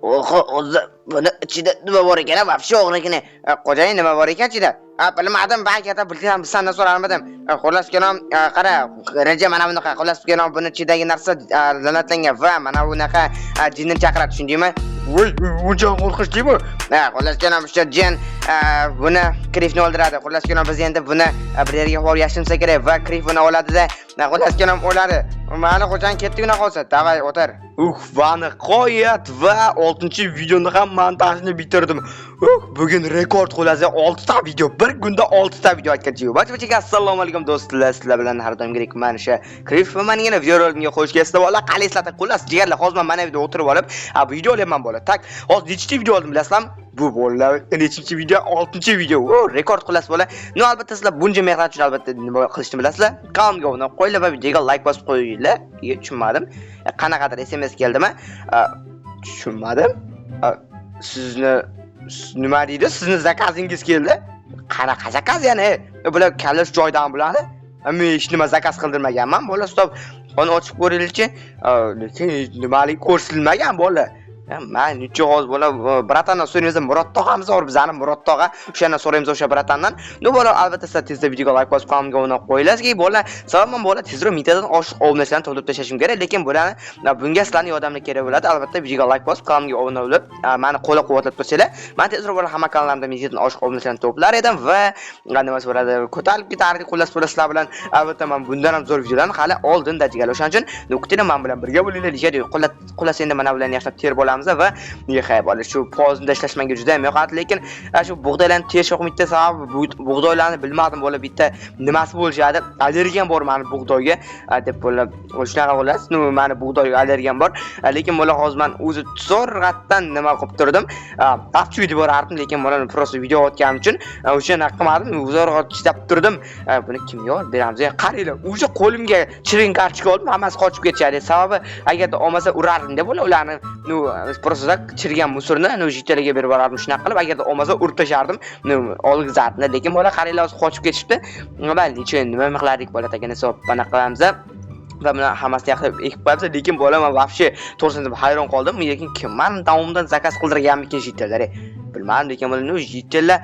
Oho, o'zi buni ichida nima bor ekan, вообще o'g'rikini. Xo'jayin, nima bor ekan ichida? Bilmadim, balki ata bilsam sandan so'rarmidim. Xullas kalom, qara, reja mana bunaqa. Xullas kalom, buni ichidagi narsa la'natlangan va mana bunaqa jinni chaqiradi, tushundingmi? Voy, uncha qo'rqinchlimi? Ha, xullas kalom, o'sha jin buni Krifni o'ldiradi. Xullas kalom, biz endi buni bir yerga borib yashirinsa kerak va Krif buni oladida, xullas kalom o'ladi. Mayli, xo'jayin, ketdik unaqa bo'lsa. Давай, o'tir. Va nihoyat va 6-videoni ham montajni bitirdim. Bugun rekord, xullas, 6 ta video, bir kunda 6 ta video aytgancha. Barchaga assalomu alaykum do'stlar, sizlar bilan har doimgidek mana o'sha Krif va men yana video roligimga xush kelibsizlar. Bola, qalaysizlar? Xullas, jigarlar, hozir men mana video o'tirib olib, video olyapman bola. Так, hozir nechta video oldim bilasizlarmi? Bu bolalar nechinchi video? 6-video. O, rekord xullas bola. Ну, albatta sizlar buncha mehnat uchun albatta nima qilishni bilasizlar. Kanalimga obuna qo'yinglar va videoga like bosib qo'yinglar. Tushunmadim. Qanaqadir SMS keldimi? Tushunmadim. Sizni nima deydi? Sizni zakazingiz keldi. Qanaqa zakaz yana? Bular kalish joydan biladi. Men hech nima zakaz qildirmaganman. Bola, стоп. Uni ochib ko'raylikchi. Lekin nimalik ko'rsatilmagan bola. Man necha hozir bola братан dan so'raymiz, Murod tog'amiz bor bizani, Murod tog'a, o'shandan so'raymiz o'sha братан dan. Ну bola, albatta sizlar tezda videoga like bosib kanalimga obuna qo'yinglar. Bola, sabab man bola tezroq 1000 tadan oshiq obunachilarni to'ldirib tashlashim kerak, lekin bularni bunga sizlarning yordamlar kerak bo'ladi. Albatta videoga like bosib kanalimga obuna bo'lib, mani qo'llab-quvvatlab tursanglar, man tezroq bola hamma kanallarimda 1000 tadan oshiq obunachilarni to'plar edim va nimasi bo'ladi, ko'tarilib ketardik xullas bola sizlar bilan. Albatta man bundan ham zo'r videolarni hali oldinda jigarlar. O'shaning uchun kutinglar, man bilan birga bo'linglar deyishadi. Xullas endi mana bularni yaxshilab terib olamiz va hay bola, shu pozni tashlash menga juda ham yoqadi, lekin shu bug'doylarni terish yoqmaydi, sababi bug'doylarni bilmadim bola, bitta nimasi bo'lishadi, allergiyam bor mani bug'doyga deb bola shunaqa bo'ladi. Ну, mani bug'doyga allergiyam bor. Lekin bola hozir man o'zi zo'rg'atdan nima qilib turdim, avchi deb borardim, lekin bola просто video otganim uchun o'shanaqa qilmadim, zo'rg'a chidab turdim. Buni kimga olib beramiz? Qaranglar, o'sha qo'limga chirin kartochka oldim, hammasi qochib ketishadi, sababi agarda olmasa urardim deb bola ularni. Ну, просто так chirigan мусор ni ну житель ga berib yuborardim, shunaqa qilib agarda olmasa urib tashlardim, ну olgizardim, lekin bola qaranglar, hozir qochib ketishibdi. Mayli, necha nima qilardik bola, tagini hisob anaqa qilamiz va buni hammasini yaxshilab ekib qo'yamiz, lekin bola man вообще to'g'risini deb hayron qoldim, lekin kim mani davomdan zakaz qildirganmikin житель lar, bilmadim, lekin bola ну житель lar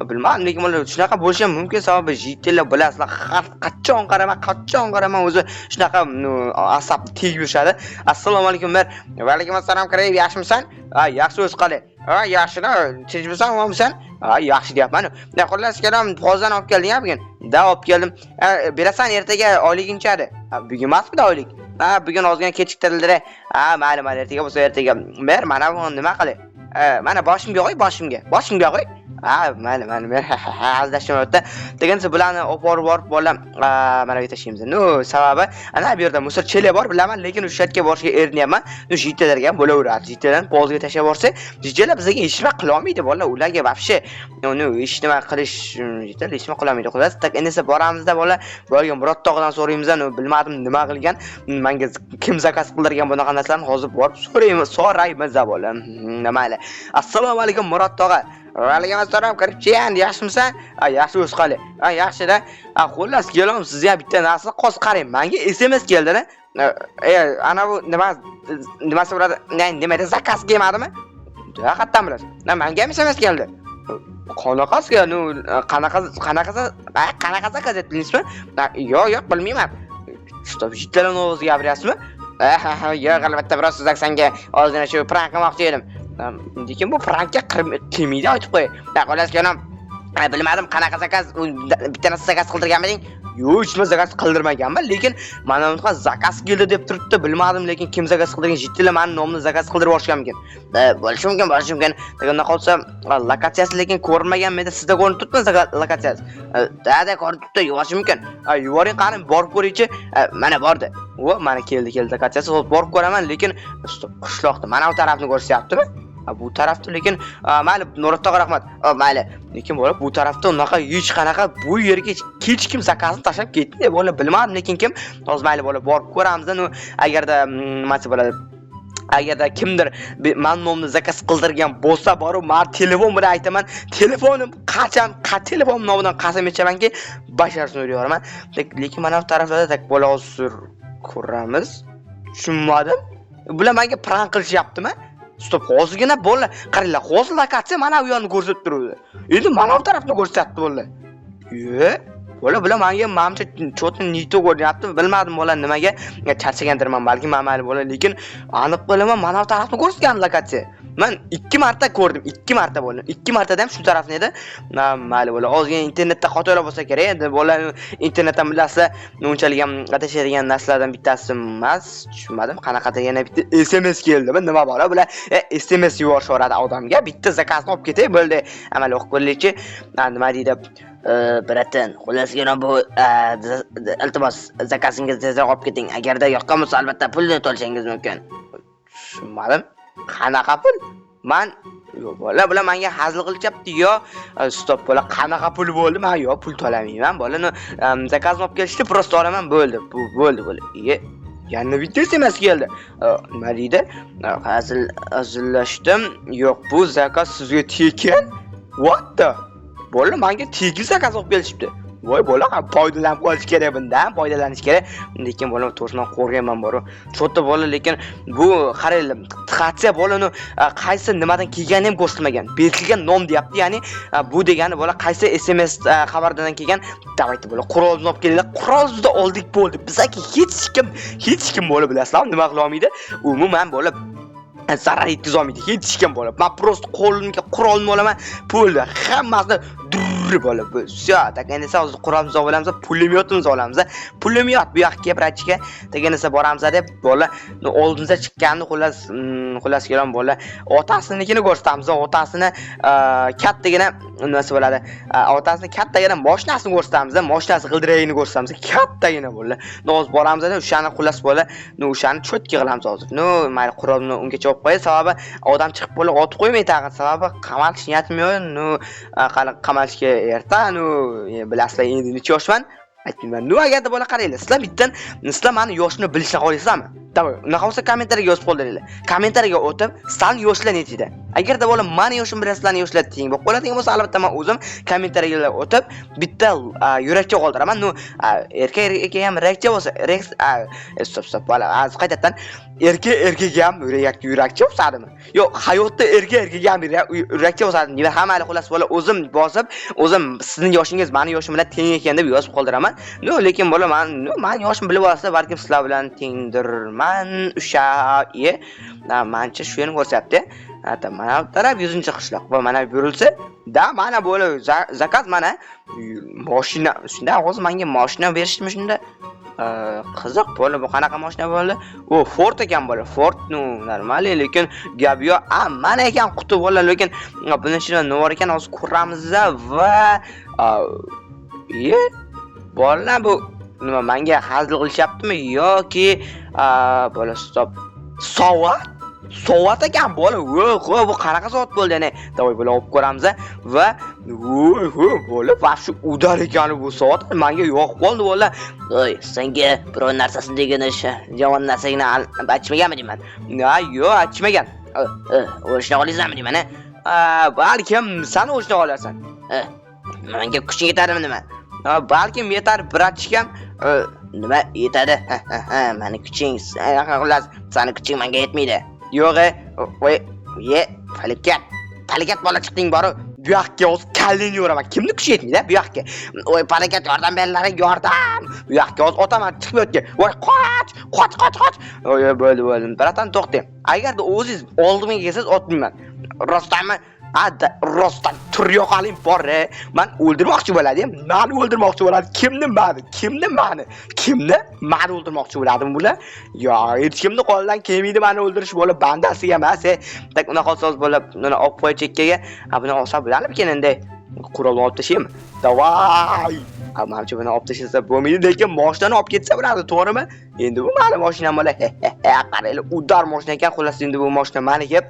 bilmadim, lekin bola shunaqa bo'lishi ham mumkin, sababi житель lar bilasizlar, har qachon qarama, qachon qarama o'zi shunaqa ну asab tegib yurishadi. Assalomu alaykum, mer. Va alaykum assalom, Kirib, yaxshimisan? Ha, yaxshi, o'zi qalay? Ha, yaxshi-da, tinchmisan, omonmisan? Ha, yaxshi deyapman. Xullas kalom, pozdan olib kelding bugun? Да, olib keldim. Berasan ertaga oyliginchadi. Ha, bugun emasmidi oylik? Ha, bugun ozgina kechiktirildi. Ha, mayli, mayli, ertaga bo'lsa ertaga. Ber, mana bu nima qilay? Mana boshimga qo'y, boshimga. Boshimga qo'y. Ha, mayli, mayli, ber. Hazillashmayapti. Degancha bularni olib borib borib bola mana bu yerga tashlaymiz. Ну, sababi ana bu yerda мусор chelak bor, bilaman, lekin o'sha yerga borishga erinyapman. Ну, житель larga ham bo'laveradi. Житель larni polga tashlab borsak, житель lar bizga hech nima qilolmaydi bola, ularga вообще ну hech nima qilish, житель hech nima qilolmaydi. Xullas, так endi esa boramizda bola, boyagi Murod tog'dan so'raymiz, ну bilmadim nima qilgan, menga kim zakaz qildirgan bunaqa narsalarni hozir borib so'raymiz, so'raymiz bola. Mayli. Assalomu alaykum, Murod tog'a. Va alaykum assalom, Kiribchiyan, yaxshimisan? Ha, yaxshi, o'zi qalay? Ha, yaxshi-da. Ha, xullas, kelom, sizga bitta narsa qos qarang, menga SMS keldi-da. Ana bu nima nimasi bo'ladi? Nima edi, zakaz kelmadimi? Qayerdan bilasiz? Menga ham SMS keldi. Qanaqasiga? Ну, qanaqa qanaqa qanaqa zakaz etdingizmi? Yo'q, yo'q, bilmayman. Что, житель larni o'zi gapiryapsizmi? Ha, yo'q, albatta, biroz sanga ozgina shu prank qilmoqchi edim. Lekin bu prankka kelmaydi, aytib qo'y. Xullas, kelom, bilmadim qanaqa zakaz, bitta narsa zakaz qildirganmiding? Yo'q, hech nima zakaz qildirmaganman, lekin mana bunaqa zakaz keldi deb turibdi, bilmadim, lekin kim zakaz qildirgan, житель lar mani nomimni zakaz qildirib yuborishganmikin? Bo'lishi mumkin, bo'lishi mumkin. Degandan qolsa, lokatsiyasi lekin ko'rinmagan menda, sizda ko'rinib turibdimi lokatsiyasi? Да, ko'rinib turibdi, yuborishi mumkin. Yuboring, qani, borib ko'raychi. Mana bordi. O, mana keldi, keldi lokatsiyasi, hozir borib ko'raman, lekin qishloqda mana bu tarafni ko'rsatyaptimi? Bu tarafda lekin mayli, Nurot tog'a, rahmat. Mayli. Lekin bola bu tarafda unaqa hech qanaqa bu yerga hech kim zakazni tashlab ketdi, bola bilmadim, lekin kim. Hozir mayli bola borib ko'ramiz. Ну, agarda nimasi bo'ladi? Agarda kimdir man nomni zakaz qildirgan bo'lsa, borib man telefon bilan aytaman. Telefonim qachon, telefon nomidan qasam ichamanki, basharsini urayapman. Lekin mana bu taraflarda так bola hozir ko'ramiz. Tushunmadim. Bular menga prank qilishyaptimi? Стоп, hozirgina bola, qaranglar, hozir lokatsiya mana bu yoqni ko'rsatib turibdi. Endi mana bu tarafni ko'rsatyapti bola. Ye, bola, bular menga manimcha что-то не то ko'rinyapti. Bilmadim bola nimaga. Charchagandirman balki, man mayli bola, lekin aniq bilaman, mana bu tarafni ko'rsatgan lokatsiya. Man ikki marta ko'rdim, ikki marta bo'ldi. Ikki martada ham shu tarafni edi. Mayli bola, ozgina internetda xatolar bo'lsa kerak. Endi bola internetdan bilasizlar, unchalik ham adashadigan narsalardan bittasi emas. Tushunmadim. Qanaqadir yana bitta SMS keldimi? Nima bor? Bular SMS yuborishaveradi odamga. Bitta zakazni olib ketay, bo'ldi. Amal o'qib ko'raylikchi. Nima deydi? Братан, xullas bu iltimos, zakazingizni tezroq olib keting. Agarda yoqqan bo'lsa, albatta pulni to'lashingiz mumkin. Tushunmadim. Qanaqa pul? Man yo'q bola, bular menga hazil qilishyapti yo стоп bola, qanaqa pul bo'ldi? Man yo'q, pul to'lamayman. Bolani zakazni olib kelishdi, просто olaman, bo'ldi. Bu bo'ldi, bo'ldi. Iye, yana bitta SMS keldi. Nima deydi? Hazil hazillashdim. Yo'q, bu zakaz sizga tekin. What the? Bola, menga tekin zakaz olib kelishibdi. Voy bola, foydalanib qolish kerak bundan, foydalanish kerak. Lekin bola, to'g'risi man qo'rqyapman boru. Cho'ta bola, lekin bu qaranglar, lokatsiya bolani qaysi nimadan kelgani ham ko'rsatilmagan. Berilgan nom deyapti, ya'ni bu degani bola qaysi SMS xabardan kelgan. Давайте bola, qurolni olib kelinglar. Qurolni oldik, bo'ldi. Bizga hech kim bola, bilasizlarmi, nima qila olmaydi? Umuman bola zarar yetkaza olmaydi hech kim bola. Man просто qo'limga qurolni olaman, bo'ldi. Hammasini durr bola. Всё, так endi esa hozir qurolimizni olamiz, pulemyotimizni olamiz. Pulemyot bu yoqqa братишка, degan esa boramiz deb bola oldimizda chiqqanni xullas kalom bola otasinikini ko'rsatamiz. Otasini kattagina nimasi bo'ladi? Otasini kattagina mashinasini ko'rsatamiz, mashinasi g'ildiragini ko'rsatamiz. Kattagina bola. Hozir boramiz o'shani xullas bola, o'shani чётко qilamiz hozir. Ну, mayli, qurolni ungacha olib qo'yay, sababi odam chiqib bola otib qo'ymay tag'in, sababi qamalish niyatim yo'q. Ну, qamalishga erta, ну, bilasizlar, endi necha yoshman? Aytmayman. Ну, agarda bola qaranglar, sizlar bittan sizlar mani yoshimni bilishni xohlaysizlarmi? Давай, unaqa bo'lsa kommentariyaga yozib qoldiringlar. Kommentariyaga o'tib, sizlarning yoshlar nechida? Agarda bola mani yoshim bilan sizlarning yoshlar teng bo'lib qoladigan bo'lsa, albatta men o'zim kommentariyaga o'tib bitta yurakcha qoldiraman. Ну, erkak erkak ham yurakcha bo'lsa, стоп, стоп, bola, hozir qaytadan erkak erkak ham yurakcha o'sadimi? Yo'q, hayotda erkak erkak ham yurakcha o'sadi. Nima hamma xullas bola o'zim bosib, o'zim sizning yoshingiz mani yoshim bilan teng ekan deb yozib qoldiraman. Ну, lekin bola man, ну, mani yoshim bilib olsa, balkim sizlar bilan tengdirman. O'sha, ye, manimcha shu yerni ko'rsatyapti. Ata, mana bu taraf 100-qishloq va mana burilsa, da mana bo'la zakaz mana mashina. Shunda hozir menga mashina berishdimi shunda? Qiziq bola, bu qanaqa mashina bo'ldi? U Ford ekan bola. Ford, ну, нормально, lekin gap yo'q. A, mana ekan quti bola, lekin buni ichida nima bor ekan hozir ko'ramiz va ye, bola, bu nima, menga hazil qilishyaptimi yoki bola, стоп. Soat? Soat ekan bola. Voy, bu qanaqa soat bo'ldi yana? Давай bola olib ko'ramiz va voy, voy bola, вообще удар ekan bu soat. Menga yoqib qoldi bola. Voy, senga biror narsasini degani yomon narsagina aytmaganmi deyman. Ha, yo'q, aytmagan. O'lishni xohlaysanmi deyman, a? Balkim san o'lishni xohlasan. Menga kuching yetadimi nima? Balkim yetar, братишка m. Nima yetadi? Mani kuching, xullas, sani kuching menga yetmaydi. Yo'q, voy, ye, falokat. Falokat bola chiqding boru. Bu yoqqa hozir kallangni yoraman. Kimni kuchi yetmaydi bu yoqqa? Voy, falokat, yordam beringlar, yordam. Bu yoqqa hozir otaman chiqib yotgan. Voy, qoch, qoch, qoch, qoch. Voy, bo'ldi, bo'ldi. Братан, to'xtang. Agarda o'zingiz oldimga kelsangiz otmayman. Rostdanmi? Ha, rostdan tur yo'qoling bor. Man o'ldirmoqchi bo'ladi. Mani o'ldirmoqchi bo'ladi. Kimni mani? Kimni mani? Kimni? Mani o'ldirmoqchi bo'ladimi bular? Yo, hech kimni qo'lidan kelmaydi mani o'ldirish bola, bandasiga emas. Так, unaqa olsa bola, buni olib qo'y chekkaga. Ha, buni olsa bo'ladimikin endi? Qurolni olib tashlaymi? Давай. Ha, manimcha buni olib tashlasa bo'lmaydi, lekin mashinani olib ketsa bo'ladi, to'g'rimi? Endi bu mani mashinam bola. Qaranglar, удар mashina ekan, xullas endi bu mashina maniki.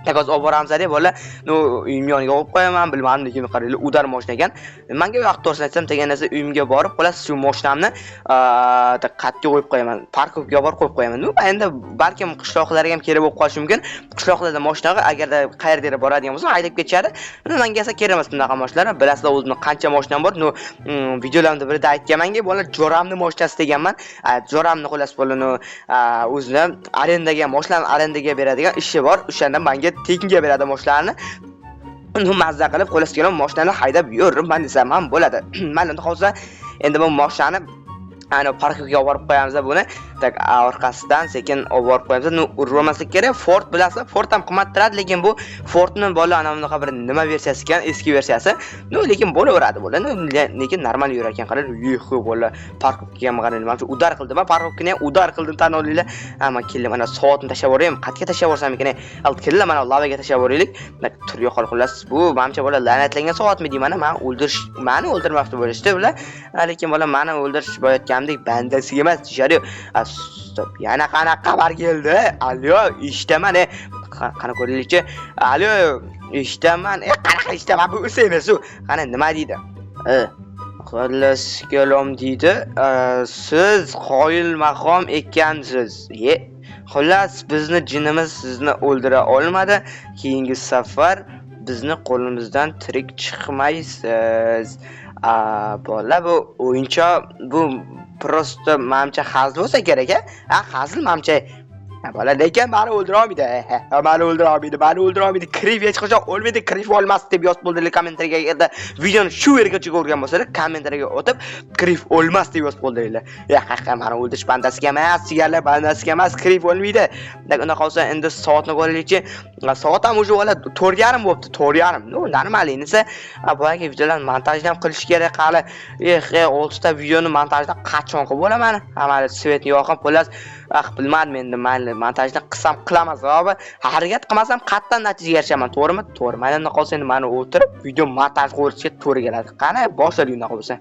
Hozir olib boramiz deb bola, ну, uyim yoniga qo'yib qo'yaman, bilmadim, lekin qaranglar, удар mashina ekan. Menga yoqdi, to'g'risini aytsam, degan narsa uyimga borib, xullas shu mashinamni qayerga qo'yib qo'yaman? Парковка ga borib qo'yib qo'yaman. Ну, endi balkim qishloqlarga ham kerak bo'lib qolishi mumkin. Qishloqlarda mashinaga agarda qayerga boradigan bo'lsam, haydab ketishadi. Menga esa kerak emas bunaqa mashinalar. Bilasizlar, o'zimni qancha mashinam bor. Ну, videolarimda birida aytganmanki, bola jo'ramni mashinasi deganman. Jo'ramni xullas bola, ну, o'zini arendaga, mashinani arendaga beradigan ishi bor. O'shanda menga tekinga beradi mashinalarni. Ну, mazza qilib, xullas kelib mashinani haydab yuribman desam ham bo'ladi. Mayli, unda hozir endi bu mashinani ana парковка ga olib borib qo'yamiz buni. Так, orqasidan sekin olib borib qo'yamiz. Ну, urmaslik kerak. Ford bilasizlar, Ford ham qimmat turadi, lekin bu Fordni bola ana bunaqa bir nima versiyasi ekan, eski versiyasi. Ну, lekin bo'laveradi bola. Ну, lekin normal yurar ekan, qarang. Yuhu, bola, парковка ga ham qarang, mana shu удар qildim, парковка ni ham удар qildim, tan olinglar. Ha, man keldim, mana soatni tashlab yuboraymi? Qayerga tashlab yuborsam ekan? Al, keldi, mana lavaga tashlab yuboraylik. Tur yo'qol, xullas, bu manimcha bola la'natlangan soatmi deyman, mani o'ldirish, mani o'ldirmoqchi bo'lishdi bular. Lekin bola mani o'ldirish bo'layotgandek bandasiga emas, deyishadi. Стоп, yana qanaqa xabar keldi? Alo, eshitaman, e. Qani ko'raylikchi. Alo, eshitaman. E, qanaqa eshitaman? Bu SMS u. Qani nima deydi? E, xullas kalom deydi. Siz qoyil maqom ekansiz. Ye. Xullas, bizni jinimiz sizni o'ldira olmadi. Keyingi safar bizni qo'limizdan tirik chiqmaysiz. A, bola, bu o'yinchoq, bu просто manimcha hazil bo'lsa kerak, a? Ha, hazil manimcha. Ha, bola, lekin mani o'ldira olmaydi. Mani o'ldira olmaydi, mani o'ldira olmaydi. Krif hech qachon o'lmaydi, Krif o'lmas deb yozib bo'ldilar kommentariyga. Agarda videoni shu yergacha ko'rgan bo'lsalar, kommentariyga o'tib Krif o'lmas deb yozib qoldiringlar. Ya, ha, mani o'ldirish bandasiga emas, jigarlar, bandasiga emas, Krif o'lmaydi. Unaqa bo'lsa endi soatni ko'raylikchi. Soat ham уже bola 4:30 bo'libdi, 4:30. Ну, normal endi. Boyagi videolarni montajni ham qilish kerak hali. Eh, 6 ta videoni montajda qachon qilib bo'laman? Ha, mayli, свет ni yoqib, xullas, ah, bilmadim endi, mayli, montajni qilsam qilaman, sababi harakat qilmasam qayerdan natijaga erishaman, to'g'rimi? To'g'ri. Mayli, undan qolsa endi mani o'tirib video montaj qilishga to'g'ri keladi. Qani, boshladik unaqa bo'lsa.